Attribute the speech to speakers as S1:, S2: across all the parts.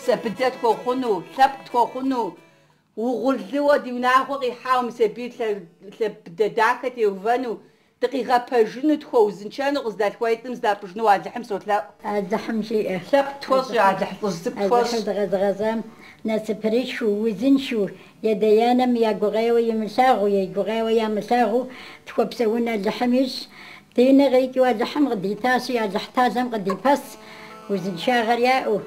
S1: Псэ быдэ тхуэхъуну, лъэпкъ тхуэхъуну, угъурлыуэ ди унагъуэ къихьауэ мы сабийр лъэ быдэ дахэ теувэну, дыкъигъэпэжыну, тхуэузыншэну, къыздалъхуаитӏым здапӏыжыну Алыхьым солъэӏу.
S2: Алыхьым жиӏэ.
S1: Лъэпкъ тхуэщӏ, Алыхь, лӏыжь цӏыкӏу тхуэщӏ.
S2: Алыхьыр дыкъэзыгъэщӏам насыпырышхыу, узыншэу, и адэ-анэм я гукъеуэ имылъагъуу, я гукъеуэ ямылъагъуу тхуэпсэун Алыхьым ищӏ. Ди нэ къикӏыу Алыхьым къыдитащи, Алыхь Талэм къыдипэс, узыншагъэр яӏэу.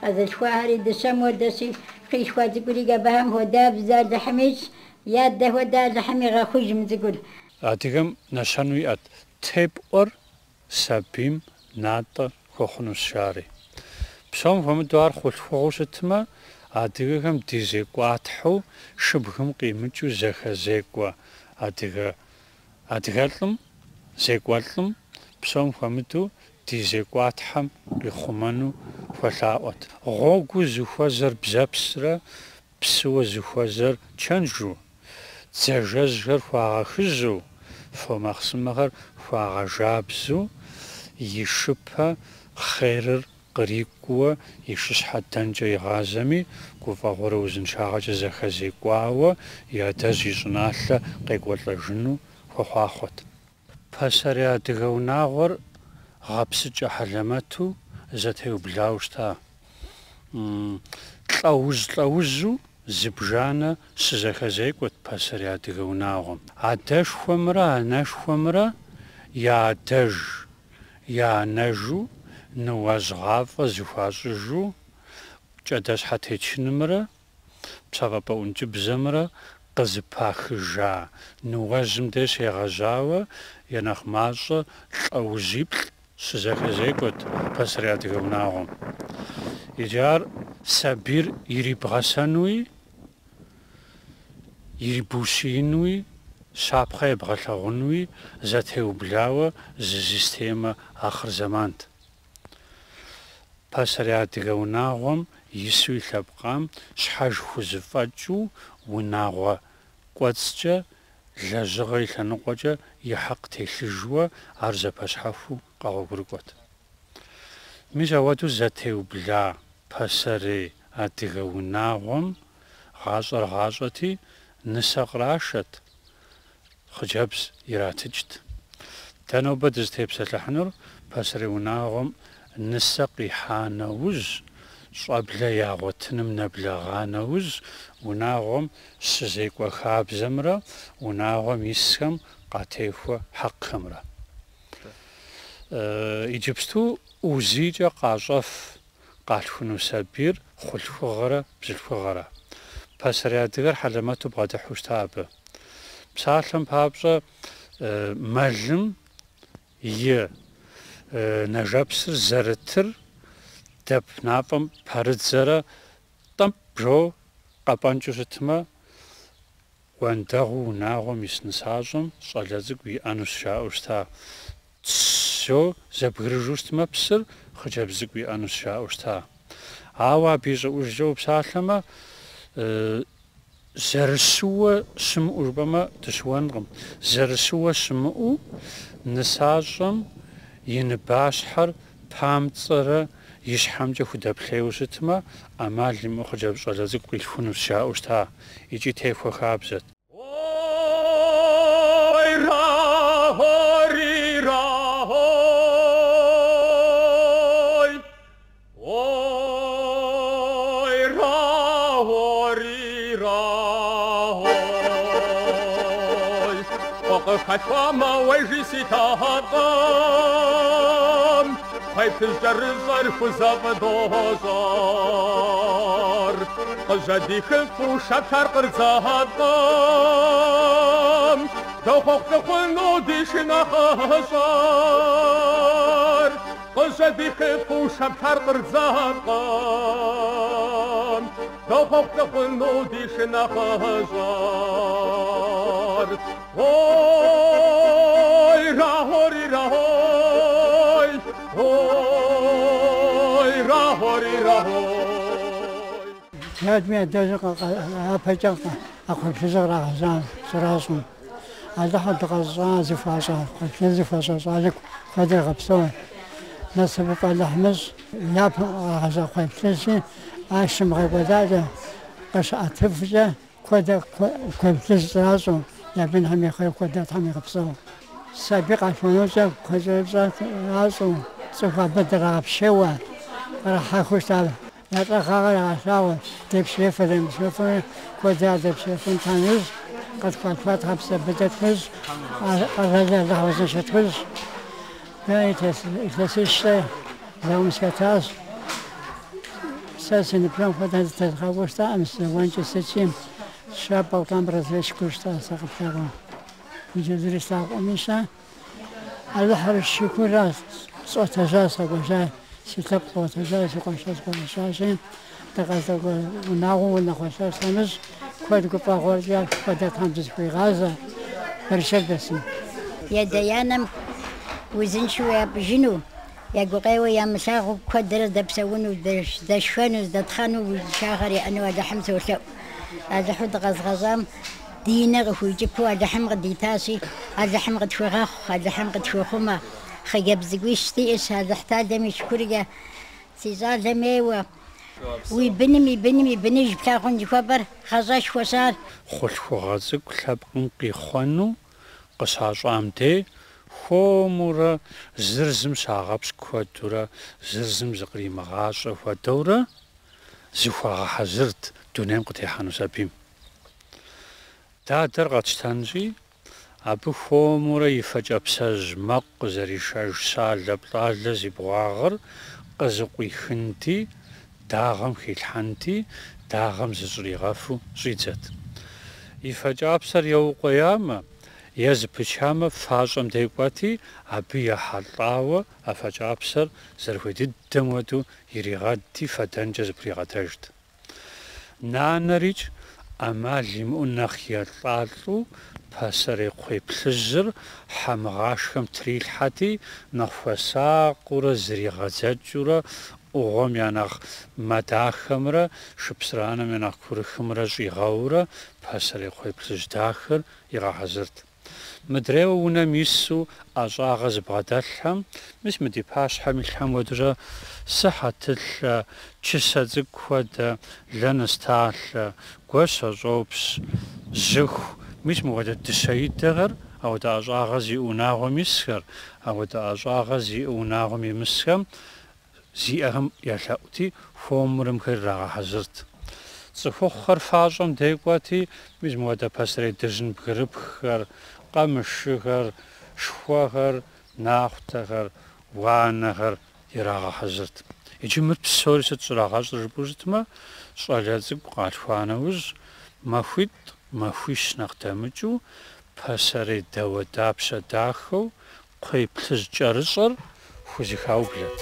S2: Къэзылъхуахэри дыщэм хуэдэщи, къилъхуа цӏыкӏури абыхэм хуэдабзэ Алыхьым ищӏ, и адэ хуэдэ Алыхьым игъэхъуж мы цӏыкӏур.
S3: Адыгэм нэщэну иӏэт, тепӏуэр сабийм натӏэ хуэхъунущ, жари. Псом хуэмыдэу ар хъулъхугъэу щытмэ, адыгэхэм ди зекӏуатхьэу шыбгым къимыкӏыу зэхэзекӏуэ адыгэ адыгэлӏым, зекӏуэлӏым, псом хуэмыдэу ди зекӏуатхьэм къихъумэну хуэлъаӏуэт. Гъуэгуу зыхуэзэр бзэпсрэ псыуэ зыхуэзэр чэнжу, дзажэжьхэр хуагъэхыжьу, фо махъсымэхэр хуагъэжабзэу, и шыпэ хъерыр кърикӏуэ и шыщхьэ дэнкӏэ игъазэми, гуфӏэгъуэрэ узыншагъэкӏэ зэхэзекӏуауэ и адэжь и щӏыналъэ къекӏуэлӏэжыну хуэхъуахъуэт. Пасэрей адыгэ унагъуэр гъэпсыкӏэ хьэлэмэту зэтеублауэ щыта. Лӏэужь-лӏэужьу зыбжанэ щызэхэзекӏуэт пасэрей адыгэ унагъуэм. Адэшхуэмрэ анэшхуэмрэ я адэж, я анэжу, ныуэжьгъафӏэ зыхуащӏыжу, кӏадэщхьэтечынымрэ пщэфӏапӏэ ӏункӏыбзэмрэ къызыпахыжа ныуэжьым деж щегъэжьауэ я нэхъ мащӏэ лӏэужьиплӏ щызэхэзекӏуэт пасэрей адыгэ унагъуэм. Иджы ар сабийр ирибгъэсэнуи, ирибущиинуи, щапхъэ ебгъэлъагъунуи зэтеублауэ зы системэ ахъырзэмант. Пасэрей адыгэ унагъуэм ису и лъэпкъам щхьэж хузэфӏэкӏыу унагъуэ кӏуэцӏкӏэ, лэжьыгъэ и лъэныкъуэкӏэ и хьэкъ телъыжуэ ар зэпэщхьэхуу къэгъуэгурыкӏуэт. Мис ауэдэу зэтеубла пасэрей адыгэ унагъуэм гъащӏэр гъащӏэти, нысэ кърашэт, хъыджэбз иратыкӏт. Дэ нобэ дызытепсэлъыхьынур пасэрей унагъуэм нысэ къихьа нэужь, щӏэблэ ягъуэтыным нэблэгъа нэужь, унагъуэм щызекӏуэ хабзэмрэ унагъуэм исхэм къатехуэ хьэкъхэмрэ. Иджыпсту УЗИкӏэ къащӏэф къалъхуну сабийр хъулъхугъэрэ бзылъхугъэрэ. Пасэрей адыгэр хьэлэмэту бгъэдыхьу щыта абы. Псалъэм папщӏэ, мэлым и нэжэпсыр зэрытыр дэп мафӏэм пэрыдзэрэ тӏэмпӏ жоу къэпӏэнкӏыу щытмэ, уэндэгъуу унагъуэм ис нысащӏэм щӏалэ цӏыкӏу иӏэнущ жаӏэу щыта. Тс жоу зэбгрыжу щытмэ, псыр хъыджэбз цӏыкӏу иӏэнущ жаӏэу щыта. Ауэ абы ищӏыӏужкӏэ упсалъэмэ, зэрыщыуэ щымыӏэу жыпӏэмэ, дыщыуэнкъым. Зэрыщыуэ щымыӏэу нысащӏэм и ныбащхьэр памцӏэрэ и щхьэмкӏэ худэплъейуэ щытмэ, ӏэмал имыӏэу хъыджэбз щӏалэ цӏыкӏу къилъхунущ жаӏэу щыта икӏи техуэ хабзэт.
S4: Си адэми адэжьыр япэкӏэ а кхъуейплъыжьыр кърагъэжьа щӏэращӏэм. Алыхьыр дыкъэзыщӏа зыхуащӏа, кхъуейплъыжь зыхуащӏа щӏалэ куэдыр гъэпсэу. Насыпыфӏэ Алыхьым ищӏ. Япэм кърагъэжьа кхъуейплъыжьи Ар щымыгъэкӏуэдакӏэ, къыщыӏэтыфкӏэ куэдэ кхъуей плъыжь кӏэращӏэу, я бынхэм я хъер куэдэ Тхьэм игъэпсэу. Сабий къалъхуэнукӏэ кхъуейкӏэрыпщӏэ ящӏу, цӏыху абы драгъэпщейуэ, кърахьэхыу щыта. Я лӏыгъагъэр ягъэлъагъуэ, депщеифэ демыпщеифэми, куэдэ ядэпщеифын Тхьэм ищӏ, къытхуалъхуа Тхьэм псэ быдэ тхуищӏ, къэралыр Алыхь узыншэ тхуищӏ. Дэ илъэсищкӏэ зауэм сыхэтащ. Сэ си ныбжьэгъум хуэдэ зытезгъэуэу щытакъым, сызэуэнкӏи сыткӏи. Щэ полкам разведчикыу щыта сэ къэплъагъуэ. Иджы зыри слъагъукъыми щэ. Алыхьыр шыкурэ сӏуэтэжа, сыкъэкӏуэжа, си лъэпкъ сӏуэтэжа, си къуэшхэр сӏуэтэжащи, дыкъыздэкӏуэ унагъуэ унэхъуэщар сэмыщӏ, куэд гуфӏэгъуэркӏэ хуэдэ Тхьэм дызыхуигъазэ, берычэт бесын.
S2: Я адэ-анэм узыншэу япӏыжыну, я гукъеуэ ямылъагъуу куэдрэ здэпсэуну, здэшхэну, здэтхъэну узыншагъэр яӏэну Алыхьым солъэӏу. Алыхьу дыкъэзыгъэщӏам ди нэ къыхуикӏыпэу Алыхьым къыдитащи, Алыхьым къытхуигъэхъу, Алыхьым къытхуихъумэ. Хъыджэбз цӏыкӏуищ диӏэщ, Алыхь Талэм и шыкуркӏэ си щӏалэм ейуэ. Уи быным и быным и быныж плъагъун жыхуэпӏэр гъащӏэшхуэщ ар.
S3: Хъулъхугъэ цӏыкӏу лъэпкъым къихъуэну къыщащӏам дей хуэмурэ зыр зым щагъэпщкӏу хуэдэурэ, зыр зым зыкъримыгъащӏэ хуэдэурэ зыхуагъэхьэзырт дунейм къытехьэну сабийм. Дадэр къэтщтэнщи, абы хуэмурэ и фэ кӏапсэжь мэкъу къызэришэж щалэ-плӏалэ зи бгъуагъыр къызыкъуихынти, дагъэм хилъхьэнти, дагъэм зыщӏригъэфу щӏидзэт. И фэ кӏапсэр еукъуеямэ, е зыпычамэ, фащӏэм дей кӏуэти, абы ехьэлӏауэ а фэ кӏапсэр зэрыхуей дыдэм хуэдэу иригъэдти, фэдэнкӏэ зыпригъэдэжт. Нанэрикӏ ӏэмал имыӏэу нэхъ елӏалӏэу пасэрей кхъуей плъыжьыр хьэмыгъашхэм трилъхьэти, нэхъ хуэсакъыурэ зригъэдзэкӏыурэ ӏугъуэм я нэхъ мэ дахэмрэ шыпсыранэм я нэхъ курыхымрэ щӏигъэурэ пасэрей кхъуей плъыжь дахэр игъэхьэзырт. Мыдрейуэ унэм ису ӏэщӏагъэ зыбгъэдэлъхэм, мис мы ди пащхьэм илъхэм хуэдэу сыхьэтылъэ, чысэ цӏыкӏу хуэдэ, лэнысталъэ, гуащэщӏопщ, жьыху, мис мыхуэдэ дыщэидэхэр, ауэдэ ӏэщӏагъэ зиӏэ унагъуэм исхэр, ауэдэ ӏэщӏагъэ зиӏэ унагъуэм имысхэм зиӏэхэм ялъэӏути, хуэмурэ мыхэр ирагъэхьэзырт. Цӏыхухъухэр фащӏэм дей кӏуэти, мис мыхуэдэ пасэрей дыжьын бгырыпххэр, къамышыхэр, шхуэхэр, нахъутэхэр, уанэхэр ирагъэхьэзырт. Иджы мыр псори сыт щӏрагъэщӏыр жыпӏэу щытмэ, щӏалэ цӏыкӏу къалъхуа нэужь, махуитӏ, махуищ нэхъ дэмыкӏыу, пасэрей дауэдапщэ дахэу Кхъуей плъыжь кӏэрыщӏэр хузэхаублэт.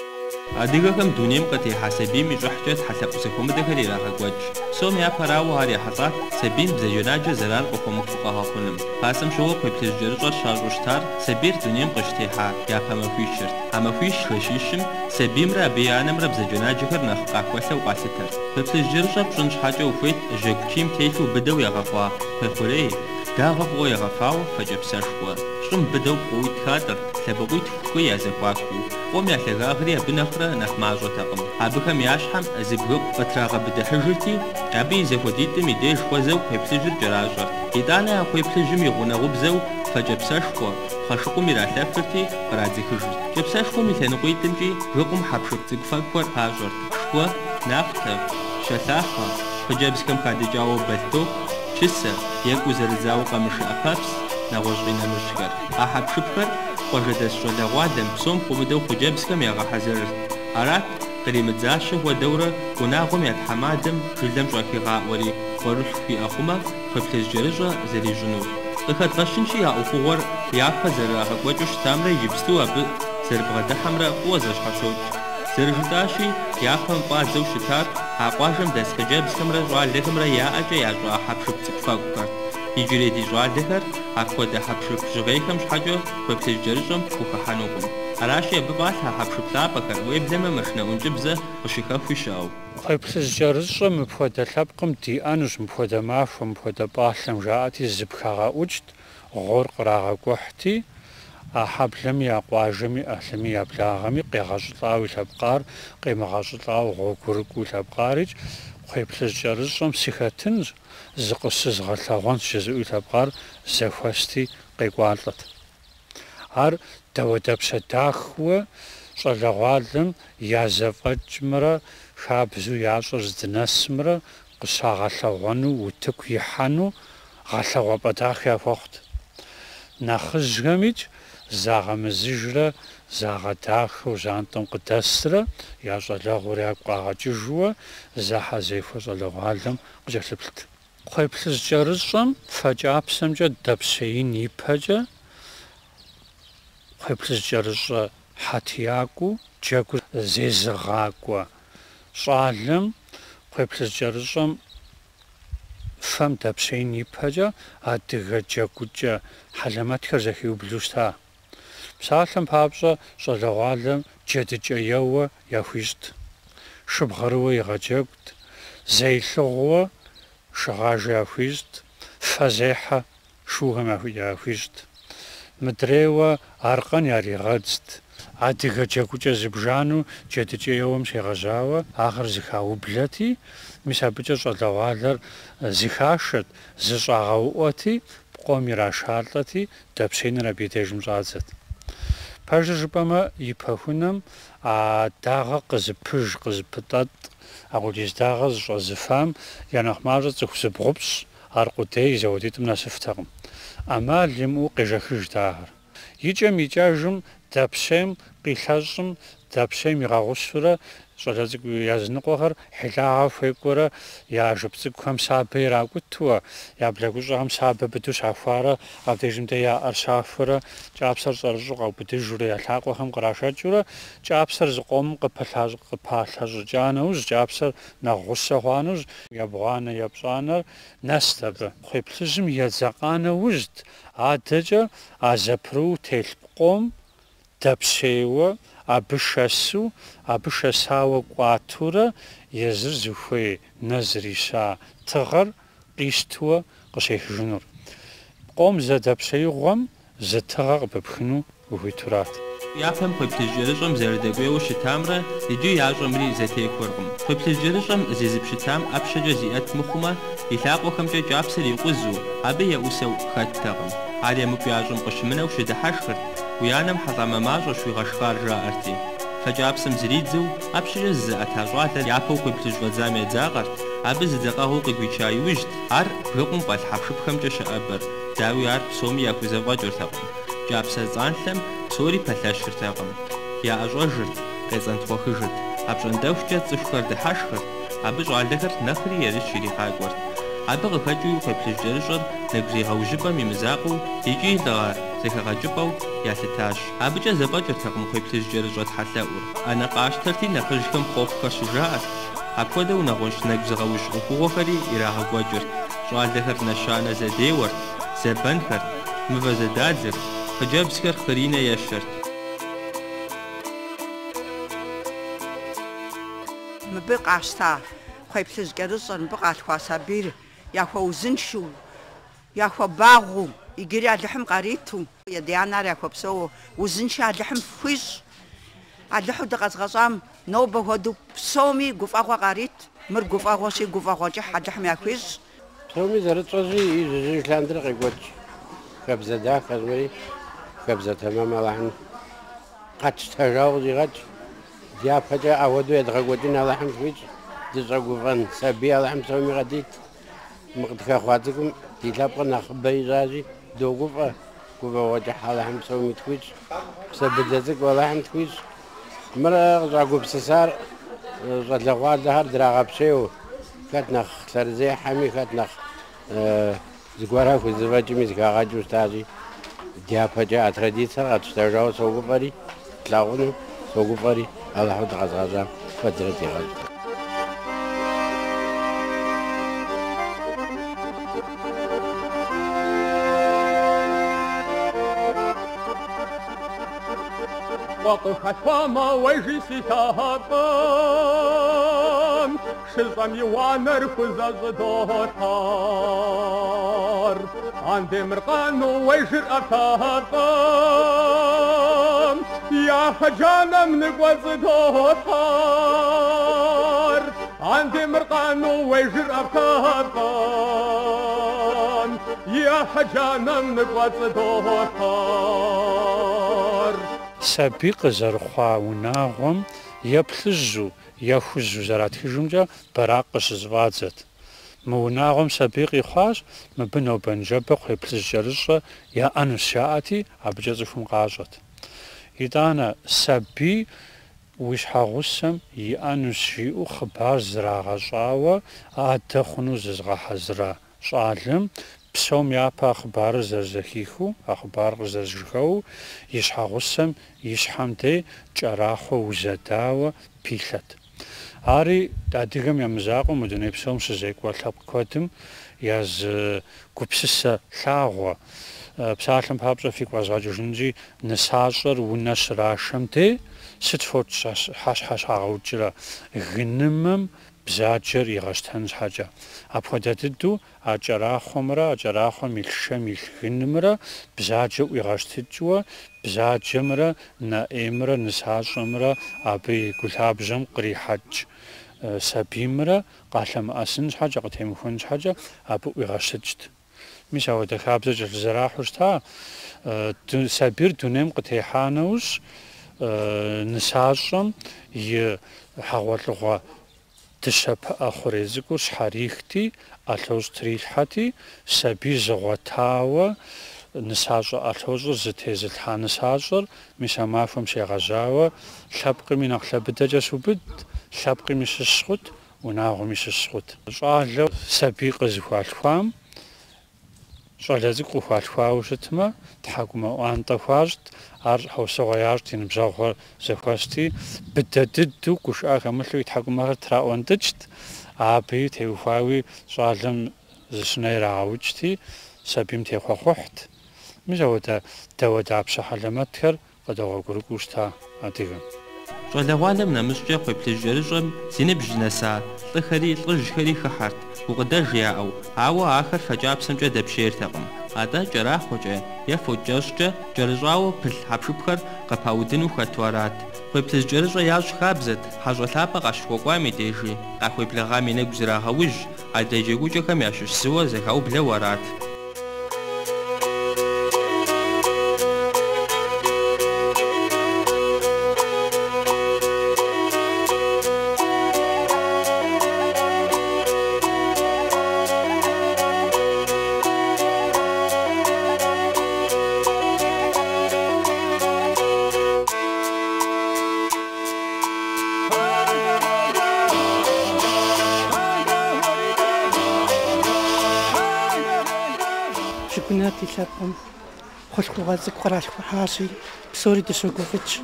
S5: Адыгэхэм дунейм къытехьа сабийм и щӏыхькӏэ тхьэлъэӏу зэхуэмыдэхэр ирагъэкӏуэкӏ. Псом япэрауэ ар ехьэлӏат сабийм бзаджэнаджэ зэран къыхуэмыхъуу къэгъэхъуным. Пасэм щыгъуэ кхъуейплъыжькӏэрыщӏэр щащӏу щытар сабийр дунейм къыщытехьа япэ махуищырт. А махуищ-жэщищым сабиймрэ абы и анэмрэ бзаджэнаджэхэр нэхъ къахуэлъэу къалъытэрт. Кхъуейплъыжькӏэрыщӏэр пщӏын щхьэкӏэ ухуейт жьэгу чийм телъу быдэу егъэкъуа кхъуей хъурей, дагъэ фӏыуэ егъэфауэ фэ кӏапсэшхуэ. Щӏым быдэу пкъоуитӏ хатӏэрт, лъэбакъуитху-хы я зэхуакуу. Пкъом я лъагагъри абы нэхърэ нэхъ мащӏэтэкъым. Абыхэм я щхьэм зы бгыкъу къытрагъэбыдыхьыжырти, абы и зэхуэдитӏым и деж хуэзэу кхъуейплъыжьыр кӏэращӏэрт. Итӏанэ а кхъуейплъыжьым и гъунэгъубзэу фэ кӏапсэшхуэ, пхъэшыкъум иралъэфырти, кърадзыхыжырт. Кӏапсэшхуэм и лъэныкъуитӏымкӏи бгыкъум хьэпшып цӏыкӏуфэкӏухэр пащӏэрт, шхуэ, нахъутэ, щэлъахъэ, хъыджэбзхэм хадыкӏауэ бэлътоку, чысэ, екӏуу зэрыдзауэ къамышы ӏэпэпс, нэгъуэщӏ къинэмыщӏхэр. А хьэпшыпхэр къуажэдэс щӏалэгъуалэм, псом хуэмыдэу хъыджэбзхэм ягъэхьэзырырт. Арат, къримыдзащэ хуэдэурэ, унагъуэм я тхьэмадэм жылэм щӏахигъаӏуэри, къуэрылъху иӏэ хъумэ, кхъуейплъыжькӏэрыщӏэ зэрищӏынур. Къыхэдгъэщынщи, а ӏуэхугъуэр япэ зэрырагъэкӏуэкӏыу щытамрэ иджыпсту абы зэрыбгъэдыхьэмрэ фӏыуэ зэщхьэщокӏ. Зэрыжытӏащи, япэм фӏадзэу щытар а къуажэм дэс хъыджэбзхэмрэ щӏалэхэмрэ я ӏэкӏэ ящӏа хьэпшып цӏыкӏуфэкӏухэрт. Иджырей ди щӏалэхэр апхуэдэ хьэпшып жьгъейхэм щхьэкӏэ кхъуейплъыжькӏэрыщӏэм пхухыхьэнукъым. Аращи, абы фӏалъхьэ хьэпшып лъапӏэхэр, уеблэмэ машинэ ӏункӏыбзэ къыщыхэхуи щыӏэу.
S3: Кхъуейплъыжькӏэрыщӏэ мыпхуэдэ лъэпкъым диӏэнущ, мыпхуэдэ махуэ, мыпхуэдэ пӏалъэм жаӏэти, зыпхагъэӏукӏт, гъуор кърагъэкӏухьти, а хьэблэми, а къуажэми, ӏыхьлыми, я благъэми къегъэщӏылӏауэ илъэпкъар, къемыгъэщӏылӏауэ гъуэгурыкӏуэу илъэпкъарикӏ, кхъуейплъыжькӏэрыщӏэм сыхэтынщ, зыкъыщызгъэлъэгъуэнщ жызыӏэу илъэпкъар зэхуэсти къекӏуалӏэт. Ар дауэдапщэ дахэуэ щӏалэгъуалэм я зэфӏэкӏымрэ хабзэу ящӏэр здынэсымрэ къыщагъэлъэгъуэну, утыку ихьэну гъэлъэгъуапӏэ дахэ яхуэхъут. Нэхъыжьхэмикӏ загъэмызыжрэ загъэдахэу жьантӏэм къыдэсрэ я щӏалэгъуэр ягу къагъэкӏыжуэ зэхьэзехуэ щӏалэгъуалэм къыкӏэлъыплът. Кхъуейплъыжькӏэрыщӏэм фэ кӏапсэмкӏэ дэпщеин ипэкӏэ кхъуейплъыжькӏэрыщӏэ хьэтиякӏуэу джэгур зезыгъакӏуэ щӏалэм кхъуейплъыжькӏэрыщӏэм фэм дэпщеин ипэкӏэ адыгэ джэгукӏэ хьэлэмэтхэр зэхиублэу щыта. Псалъэм папщӏэ, щӏалэгъуалэм джэдыкӏэ еуэ яхуищӏт, шыбгъэрыуэ игъэджэгут, зэилъыгъуэ шыгъажэ яхуищӏт, фэзехьэ шухэм яхуищӏт. Мыдрейуэ аркъэн яригъэдзт. Адыгэ джэгукӏэ зыбжанэу джэдыкӏэ еуэм щегъэжьауэ ахэр зэхаублэти, мис абыкӏэ щӏалэгъуалэр зыхашэт, зыщӏагъэуӏуэти, пкъом ирашалӏэти, дэпщеиныр абы и дежым щӏадзэт. Пэжыр жыпӏэмэ, ипэхунэм а дагъэ къызыпыж, къызыпытӏэтӏ, апхуэдиз дагъэ зыщӏэзыфам я нэхъ мащӏэ цӏыху зыбгъупщӏ аркъудей зэуэдитӏым нэсыфтэкъым. ӏэмал имыӏэу къежэхыжт ахэр. Икӏэм-икӏэжым дэпщейм къилъэщӏым, дэпщейм игъэгъущурэ щӏалэ цӏыкӏу языныкъуэхэр хьилагъэ хуекӏуэрэ я жып цӏыкӏухэм сабэ иракӏутуэ, я блэгущӏэхэм сабэ быдэу щахуарэ абдежым дэ я ӏэр щахуэрэ кӏапсэр щӏэрыщӏэу къаубыдыжурэ я лъакъуэхэм кърашэкӏыурэ кӏапсэр зыкъомым къыпалъэщӏыкӏа нэужь, кӏапсэр нэхъ гъущэ хъуа нэужь, ебгъуанэ, епщӏанэр нэст абы. Кхъуейплъыжьым едзэкъа нэужьт адэкӏэ а зэпрыу телъ пкъом дэпщейуэ, абы шэсу, абы шэсауэ кӏуатурэ езыр зыхуей нэ зрища тыгъэр къищтуэ къыщехыжынур. Пкъом зэ дэпщеигъуэм зы тыгъэ къыпыпхыну ухуитурат.
S5: Япэм кхъуейплъыжькӏэрыщӏэм зэрыдэкӏуейуэ щытамрэ иджы ящӏэмри зэтехуэркъым. Кхъуейплъыжькӏэрыщӏэм зезыпщытам ӏэпщэкӏэ зиӏэт мыхъумэ, и лъакъуэхэмкӏэ кӏапсэр икъузу, абы еӏусэу хэттэкъым. Ар емыкӏу ящӏым къыщымынэу щыдыхьэшхырт, уи анэм хьэлӏамэ мащӏэщ уигъэшхар жаӏэрти. Фэ кӏапсэм зридзэу, ӏэпщэкӏэ зызыӏэта щӏалэр япэу кхъуейплъыжьфӏэдзам едзакъэрт, абы зы дзэкъэгъуэу къыгуича иужьт ар бгыкъум фӏэлъ хьэпшыпхэмкӏэ щыӏэбэр. Дауи, ар псоми яхузэфӏэкӏыртэкъым. Кӏапсэ цӏанлъэм псори пэлъэщыртэкъым. Яӏэщӏэжырт, къецӏэнтхъуэхыжырт. Апщӏондэхукӏэ цӏыхухэр дыхьэшхырт, абы щӏалэхэр нэхъри ерыщ иригъакӏуэрт. Абы къыхэкӏыуи кхъуейплъыжькӏэрыщӏэр нэгузегъэужьыпӏэм и мызакъуэу икӏи лӏыгъэ зэхэгъэкӏыпӏэу ялъытащ. Абыкӏэ зэфӏэкӏыртэкъым кхъуейплъыжькӏэрыщӏэ тхьэлъэӏур. ӏэнэ къащтэрти, нэхъыжьхэм хъуэхъухэр щыжаӏэрт, апхуэдэу нэгъуэщӏ нэгузыгъэужь ӏуэхугъуэхэри ирагъэкӏуэкӏырт. Щӏалэхэр нэщанэ зэдеуэрт, зэбэнхэрт, мывэ зэдадзырт, хъыджэбзхэр хъыринэ ещэрт.
S1: Мыбы къащта кхъуейплъыжькӏэрыщӏэр, мыбы къалъхуа сабийр яхуэузыншэу, яхуэбагъуэу, иджыри Алыхьым къариту, адэ-анэр яхуэпсэууэ узыншэ Алыхьым фхуищӏ. Алыхьу дыкъэзгъэщӏам нобэ хуэдэу псоми гуфӏэгъуэ къарит, мыр гуфӏэгъуэщи, гуфӏэгъуэ кӏыхь Алыхьым яхуищӏ.
S6: Псоми зэрытщӏэщи, ижь-ижьыж лъандэрэ къекӏуэкӏ хабзэ дахэщ мыри, хабзэ тэмэм Алыхьым къэтщтэжауэ къыщӏигъэкӏ. Дяпэкӏэ апхуэдэу едгъэкӏуэкӏын Алыхьым тхуищӏ, дыщӏэгуфӏэн сабий Алыхьым псоми къыдит. Мы къытхэхъуа цӏыкӏум ди лъэпкъыр нэхъыбэ ищӏащи, догуфӏэ, гуфӏэгъуэ кӏыхь Алыхьым псоми тхуищӏ, псэ быдэ цӏыкӏу Алыхьым тхуищӏ. Мыр къыщӏагупсысар щӏалэгъуалэхэр драгъэпщейуэ, хэт нэхъ лъэрызехьэми, хэт нэхъ зыгуэрхэр хузэфӏэкӏми зыхагъэкӏыу щытащи, дяпэкӏэ а традицэр къэтщтэжауэ согуфӏэри, тлъагъуну согуфӏэри, Алыхьу дыкъэзгъэщӏам куэдрэ дигъэщӏ.
S7: Къуэ къыхалъхуамэ, уей си лъэпкъым, шыщӏэм и уанэр хузэщӏыдолъхьэр. Андемыркъану уей жырӏэфакъым, и афэ джанэм ныкӏуэцӏыдолъхьэр. Андемыркъану уей жырӏэфакъым, и афэ джанэм ныкӏуэцӏыдолъхьэр.
S3: Сабий къызэрыхъуа унагъуэм е плъыжьу, е хужьу зэратхыжымкӏэ бэракъ къыщызыфӏадзэт. Мы унагъуэм сабий къихъуащ, мыбы нобэ-ныжэбэ кхъуейплъыжькӏэрыщӏэ яӏэнущ жаӏэти, абыкӏэ цӏыхум къащӏэт. Итӏанэ, сабий уи щхьэгъусэм иӏэнущ жиӏэу хъыбар зрагъэщӏауэ адэ хъуну зызыгъэхьэзыра щӏалэм псом япэ а хъыбарыр зэрызэхихыу, а хъыбарыр къызэрыжьэхэуэу, и щхьэгъусэм и щхьэм дей кӏэрахъуэ узэдауэ пилъэт. Ари адыгэм я мызакъуэу мы дуней псом щызекӏуэ лъэпкъ куэдым я зы гупсысэ лъагъуэ. Псалъэм папщӏэ фигу къэзгъэкӏыжынщи, нысащӏэр унэ щрашэм дей сыт фоч щхьэщагъэукӏрэ гынымэм бзаджэр игъэщтэн щхьэкӏэ. Апхуэдэ дыдэу а кӏэрахъуэмрэ а кӏэрахъуэм илъ шэм илъ гынымрэ бзаджэ ӏуигъэщтыкӏыуэ, бзаджэмрэ нэ ӏеймрэ нысащӏэмрэ абы и гулъабжьэм кърихьэкӏ сабиймрэ къалъэмыӏэсын щхьэкӏэ, къытемыхуэн щхьэкӏэ абы ӏуигъэщтыкӏт. Мис ауэдэ хабзэ кӏэлъызэрахьэу щыта. Сабийр дунейм къытехьа нэужь, нысащӏэм и хьэгъуэлӏыгъуэ дыщэ пыӏэ хъурей цӏыкӏур щхьэрихти, ӏэлъощӏ трилъхьэти, сабий зыгъуэтауэ нысащӏэ ӏэлъощӏыр зытезылъхьа нысащӏэр мис а махуэм щегъэжьауэ лъэпкъми нэхъ лъэ быдэкӏэ щубыдт, лъэпкъми щыщ хъут, унагъуэми щыщ хъут. Щӏалэу сабий къызыхуалъхуам, щӏалэ цӏыкӏу къыхуалъхуауэ щытмэ, тхьэкӏумэ ӏуантӏэ хуащӏт, ар щхьэусыгъуэ ящӏт, и ныбжьэгъухэр зэхуэсти, быдэ дыдэу гушыӏэ хэмылъу и тхьэкӏумэхэр траӏуэнтӏыкӏт, абыи теухуауи щӏалэм зы щынэ ирагъэукӏти, сабийм техъуэхъухьт. Мис ауэдэ дауэдапщэ хьэлэмэтхэр къыдэгъуэгурыкӏуэу щыта адыгэм.
S5: Щӏалэгъуалэм нэмыщӏкӏэ кхъуейплъыжькӏэрыщӏэм зи ныбжь нэса лӏыхэри лӏыжьхэри хыхьэрт, гукъыдэж яӏэу, ауэ ахэр фэ кӏапсэмкӏэ дэпщейртэкъым. Атӏэ кӏэрахъуэкӏэ е фочкӏэщӏкӏэ кӏэрыщӏауэ пылъ хьэпшыпхэр къыпаудыну хэту арат. Кхъуейплъыжькӏэрыщӏэ ящӏ хабзэт, хьэщӏэ лъапӏэ къащыхуэкӏуам и дежи, къахуеблэгъам и нэгу зрагъэужь, адрей джэгукӏэхэм ящыщ зыуэ зэхаублэу арат.
S8: Жыгунэ ди лъэпкъым хъулъхугъэ цӏыкӏу къралъхухьащи, псори дыщогуфӏыкӏ.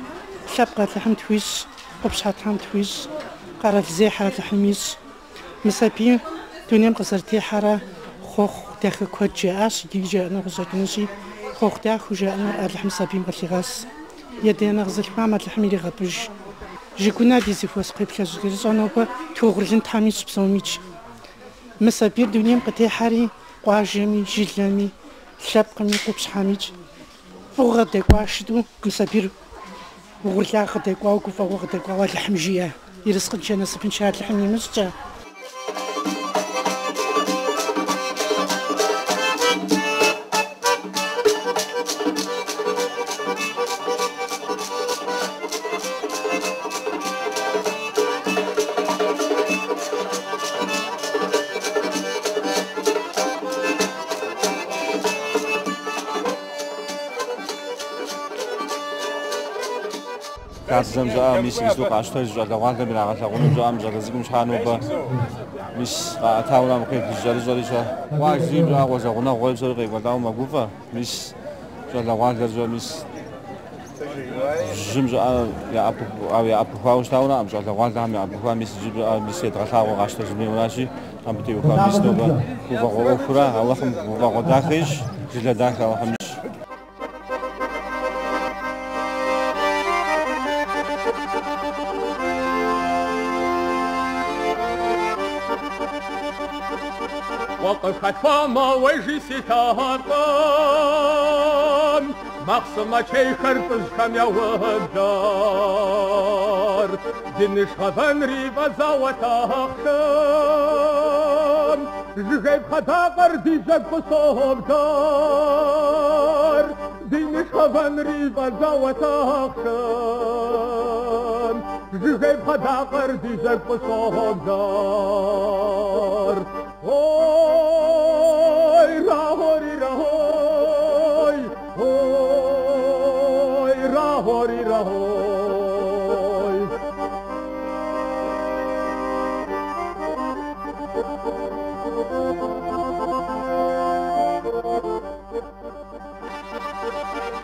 S8: Лъэпкъ Алыхьым тхуищӏ, къупщхьэ Тхьэм тхуищӏ, къэралзехьэ Алыхьым ищӏ. Мы сабийр дунейм къызэрытехьэрэ хъуэхъу дахэ куэд жаӏащ, иджыри жаӏэну къыщӏэкӏынущи, хъуэхъу дахэу жаӏэнур Алыхьым сабийм къылъигъэс. И адэ-анэ къэзылъхуам Алыхьым иригъэпӏыж. Жыгунэ ди зэхуэс кхъуейплъыжькӏэрыщӏэ нобэ тхуэугъурлын Тхьэм ищӏ псомикӏ. Мы сабийр дунейм къытехьэри, къуажэми, жылэми, лъэпкъми, къупщхьэмикӏ фӏыгъуэ къыдэкӏуа щыту мы сабийр угъурлагъ къыдэкӏуауэ, гуфӏэгъуэ къыдэкӏуауэ Алыхьым жиӏэ. Ерыскъыншэ, насыпыншэ Алыхьым имыщӏкӏэ.
S9: Хабзэм щыӏэ, мис иджыпсту къащтэж щӏалэгъуалэм ирагъэлъагъуну щыӏэм щӏалэ цӏыкӏум щхьа нобэ мис къаӏэтауэ мы кхъуейплъыжькӏэрыщӏэри щэ. Къуажи щыӏэ, къуажэ гъунэгъухэри псори къекӏуэлӏауэ мэгуфӏэ, мис щӏалэгъуалэр щыӏэ, мис жьым щыӏэ яӏэпыхуауэ щытауэраӏым, щӏалэгъуалэхэм яӏэпыхуа, мис иджы щыӏэ, мис едгъэлъагъуэ къащтэжын хуейуэращи, абы теухуа мис нобэ гуфӏэгъуэ ӏуэхура, Алыхьым гуфӏэгъуэ дахэ ищӏ, жылэ дахэ Алыхьым ищӏ.
S7: Къуэ къыхалъхуамэ, уей-жи си лъэпкъым, Махъсымэ чейхэр лӏыжьхэм яублэр. Ди ныш гъэвэнри фӏэдзауэ лъахъшэм, Жыгей пхъэдакъэр ди жьэгу къыщоблэр. Ди ныш гъэвэнри фӏэдзауэ лъахъшэм, Жыгей пхъэдакъэр ди жьэгу къыщоблэр. Ой, рахори-рахой, ой, рахори-рахой.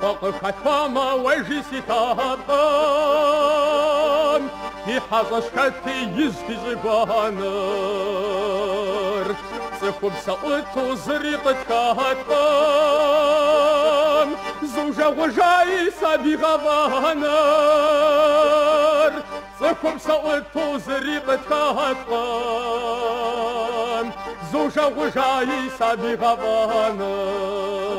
S7: Къуэ къыхалъхуамэ, уей-жи си лъэпкъым, Ди хьэщӏэщ хэти изщ ди щӏыгуэныр. Цӏыхупсэ ӏуту зыри къытхэткъым, Зужэгъужаи сабий гъэфӏэныр. Цӏыхупсэ ӏуту зыри къытхэткъым, Зужэгъужаи сабий гъэфӏэныр.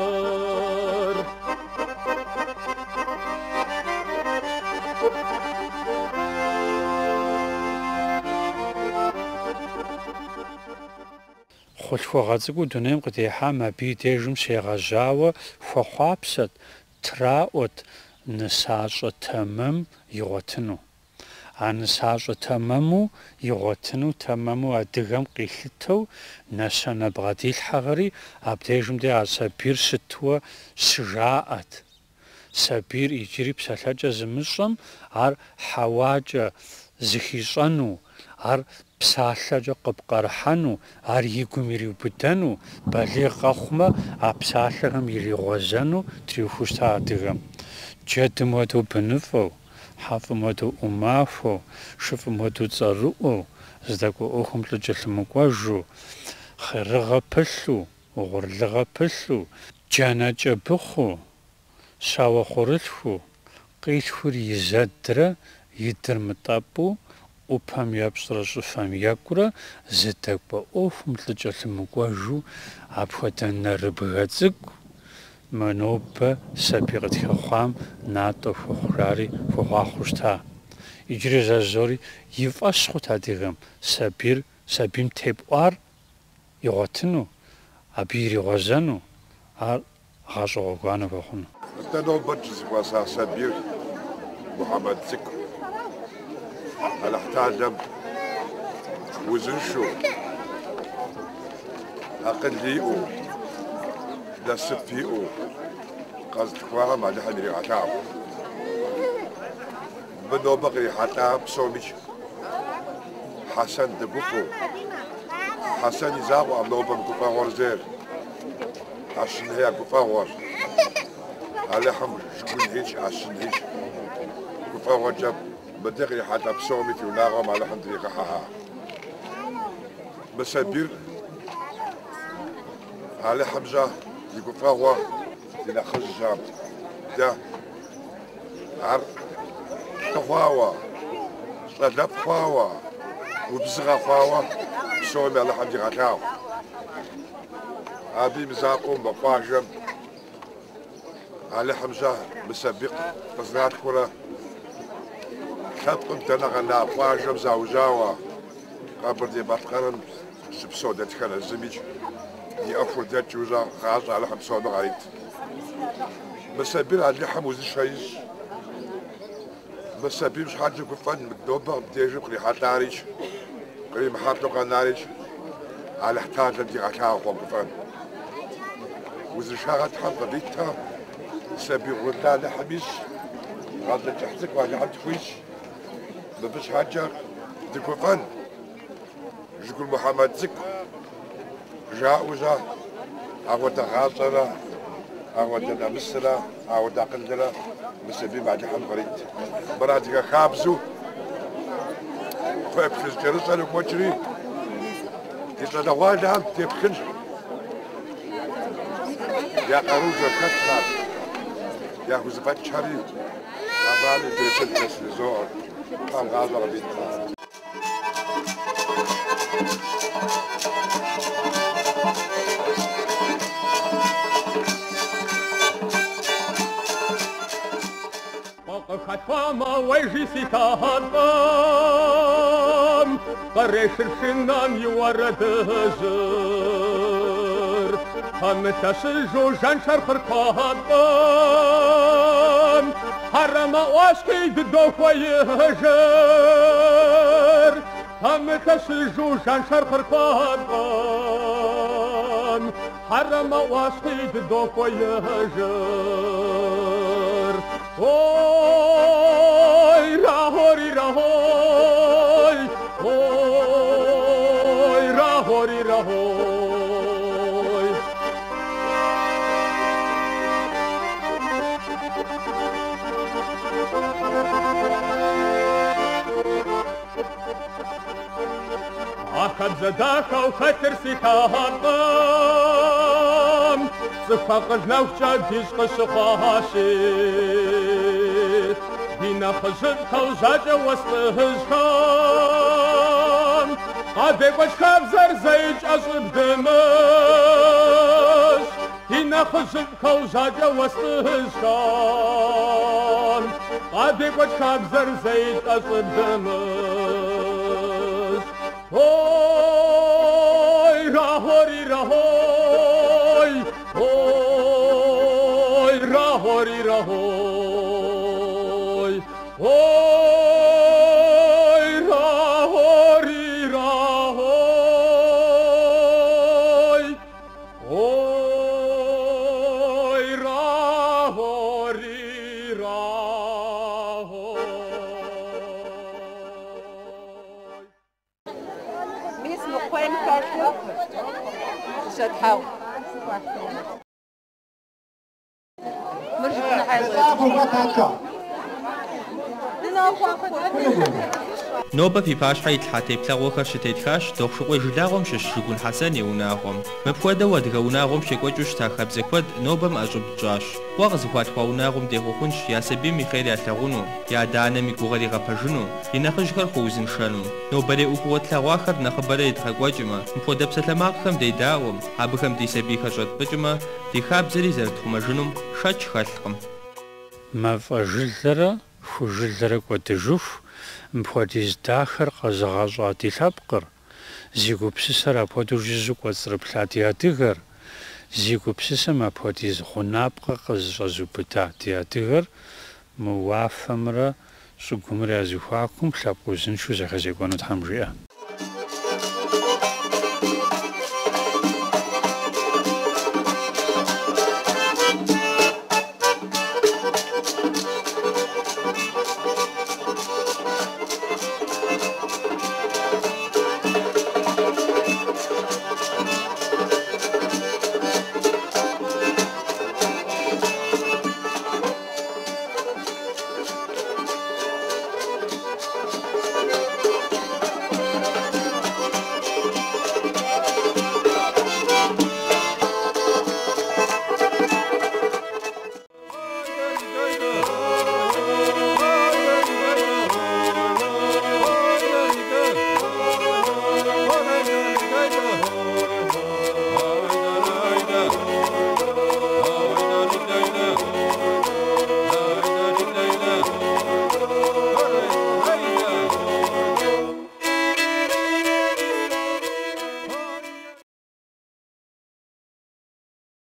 S3: Хъулъхугъэ цӏыкӏуу дунейм къытехьам абы и дежым щегъэжьауэ хуэхъуапсэт, траӏуэт нысащӏэ тэмэм игъуэтыну. А нысащӏэ тэмэму игъуэтыну тэмэму адыгэм къилъытэу нэщэнэ бгъэдилъхьэхэри абдежым де а сабийр щытуэ щыжаӏэт. Сабийр иджыри псэлъэкӏэ зымыщӏэм ар хьэуакӏэ зыхищӏэну, ар псалъэкӏэ къыпкърыхьэну, ар и гум ириубыдэну, балигъ къэхъумэ, а псалъэхэм иригъуэзэну триухуэу щыта адыгэм. Джэдым хуэдэу быныфӏэу, хьэфӏым хуэдэу ӏумахуэу, шыфӏым хуэдэу цӏэрыӏуэу, здэкӏуэ ӏуэхум лӏы кӏэлъымыкӏуэжу, хъерыгъэ пылъу, угъурлыгъэ пылъу, джанэкӏэ быхъуу, щауэхъурылъхуу, къилъхур и зэдрэ и дыр мытӏэпӏу, ӏупэм епщӏрэ щӏыфэм екӏурэ, зыдэкӏуэ ӏуэхум лӏы кӏэлъымыкӏуэжу, апхуэдэ нэрыбгэ цӏыкӏу мы нобэ сабий къытхэхъуам натӏэ хуэхъу жари хуэхъуахъуэу щыта. Иджыри зэ жызори и фӏэщ хъут адыгэм сабийр сабийм тепӏуар игъуэтыну, абы иригъуэзэну, ар гъащӏэ гъуэгуанэ хуэхъуну.
S10: Дэ нобэ дыщызэхуэса сабийр Мухьэмэд цӏыкӏу Алыхьталэм узыншэу, акъыл иӏэу, насып иӏэу къэзылъхуахэм Алыхьым иригъэлъагъу. Мыбы нобэ кърихьэлӏа псомикӏ Хьэсэн дыгуфӏэу. Хьэсэн и закъуэкъым нобэ мы гуфӏэгъуэр зейр. ӏэщынхэ я гуфӏэгъуэр. Алыхьым Жыгунхикӏ, ӏэщынхикӏ гуфӏэгъуэкӏэ мыдэ кърихьэлӏа псоми фи унагъуэм Алыхьым дригъэхьэ. Мы сабийр Алыхьым щӏэ и гуфӏэгъуэ ди нэхъыжьхэм дэ ар лӏы хъуауэ, щӏалэфӏ хъуауэ, губзыгъэ хъуауэ псоми Алыхьым дигъэлъагъу. Абы и мызакъуэу мы къуажэм Алыхьым щӏэ мы сабий къызэралъхурэ лъэпкъым дэнэ къэна къуажэм заужьауэ Къэбэрдей-Балъкъэрым щыпсэу дэтхэнэ зымикӏ и ӏуэхур дэкӏыу щӏэ гъащӏэ Алыхьым псоми къарит. Мы сабийр Алыхьым узыншэ ищӏ. Мы сабийм щхьэкӏэ гуфӏэн нобэ мыбдежым кърихьэлӏарикӏ, къримыхьэлӏэу къэнарикӏ Алыхьталэм дигъэлъагъу хуэгуфӏэн. Узыншагъэ Тхьэм къыдитэ, сабий угъурлы Алыхьым ищӏ, гъащӏэ кӏыхь цӏыкӏу Алыхьым тхуищӏ. Мыбы щхьэкӏэ дыгуфӏэн, Жыгун Мухьэмэд цӏыкӏу жаӏэу щӏэ апхуэдэ гъащӏэрэ, апхуэдэ нэмысрэ, апхуэдэ акъылрэ мы сабийм Алыхьым кърит. Мыр адыгэ хабзэу кхъуейплъыжькӏэрыщӏэр йокӏуэкӏри, ди щӏалэгъуалэхэм деплъынщ. Я къару зэхэлъхэр, яхузэфӏэкӏхэри абыхэм деплъын жызоӏэр. Тхьэм гъащӏэ къывит.
S7: Къыхалъхуамэ, уэйжи си лъэпкъым, кърешыр пшынэм и уэрэдыжьыр. Пэмылъэщыжу жаншэрхъыр куэпкъым, Хьэрэмэ ӏуащхьи дыдохуеижыр. Пэмылъэщыжу жаншэрхъыр куэпкъым, Хьэрэмэ ӏуащхьи дыдохуеижыр. Ой, рахори, рахой, ой, рахори, рахой. А хабзэ дахэу хэлъыр си лъэпкъым, цӏыху акъыл нэхукӏэ дищӏ къыщыхъуащи. Ди нэхъыжьыфӏхэу жьакӏэ уэс лӏыжьхэм, къадекӏуэкӏ хабзэр зэикӏ ӏэщӏыб дымыщӏ. Ди нэхъыжьыфӏхэу жьакӏэ уэс лӏыжьхэм, къадекӏуэкӏ хабзэр зэикӏ ӏэщӏыб дымыщӏ. Ой, рахори, рахой, ой, рахори, рахой, ой, рахори, рахой, ой, рахори, рахой.
S1: Мис мы кхъуейм хэлъу дыщэ тхьэгъу. Мыр жыгунэхьэ.
S5: Нобэ фи пащхьэ итлъхьа теплъэгъуэхэр щытетхащ Дохъушыкъуей жылагъуэм щыщ Жыгун Хьэсэн и унагъуэм. Мыпхуэдэу адыгэ унагъуэм щекӏуэкӏыу щыта хабзэ куэд нобэм ӏэщӏыб тщӏащ. Къуэ къызыхуалъхуа унагъуэм дехъуэхъунщ я сабийм и хъер ялъагъуну, я адэ-анэм и гугъэр игъэпэжыну, и нэхъыжьхэр хуэузыншэну. Нобэрей ӏуэхугъуэ тлъэгъуахэр нэхъыбэрэ едгъэкӏуэкӏмэ, мыпхуэдэ псалъэмакъхэм дедаӏуэм, абыхэм ди сабийхэр щӏэтпӏыкӏмэ, ди хабзэри зэрытхъумэжынум шэч хэлъкъым.
S3: Мафӏэ жылэрэ ху жылэрэ кӏуэдыжыху, мыпхуэдиз дахэр къэзыгъэщӏа ди лъэпкъыр, зи гупсысэр апхуэдэу жыжьэу кӏуэцӏрыплъа ди адыгэр, зи гупсысэм апхуэдиз гъунапкъэ къызэщӏэзыубыда ди адыгэр мы уафэмрэ щӏыгумрэ я зэхуакум лъэпкъ узыншэу зэхэзекӏуэну Тхьэм жиӏэ.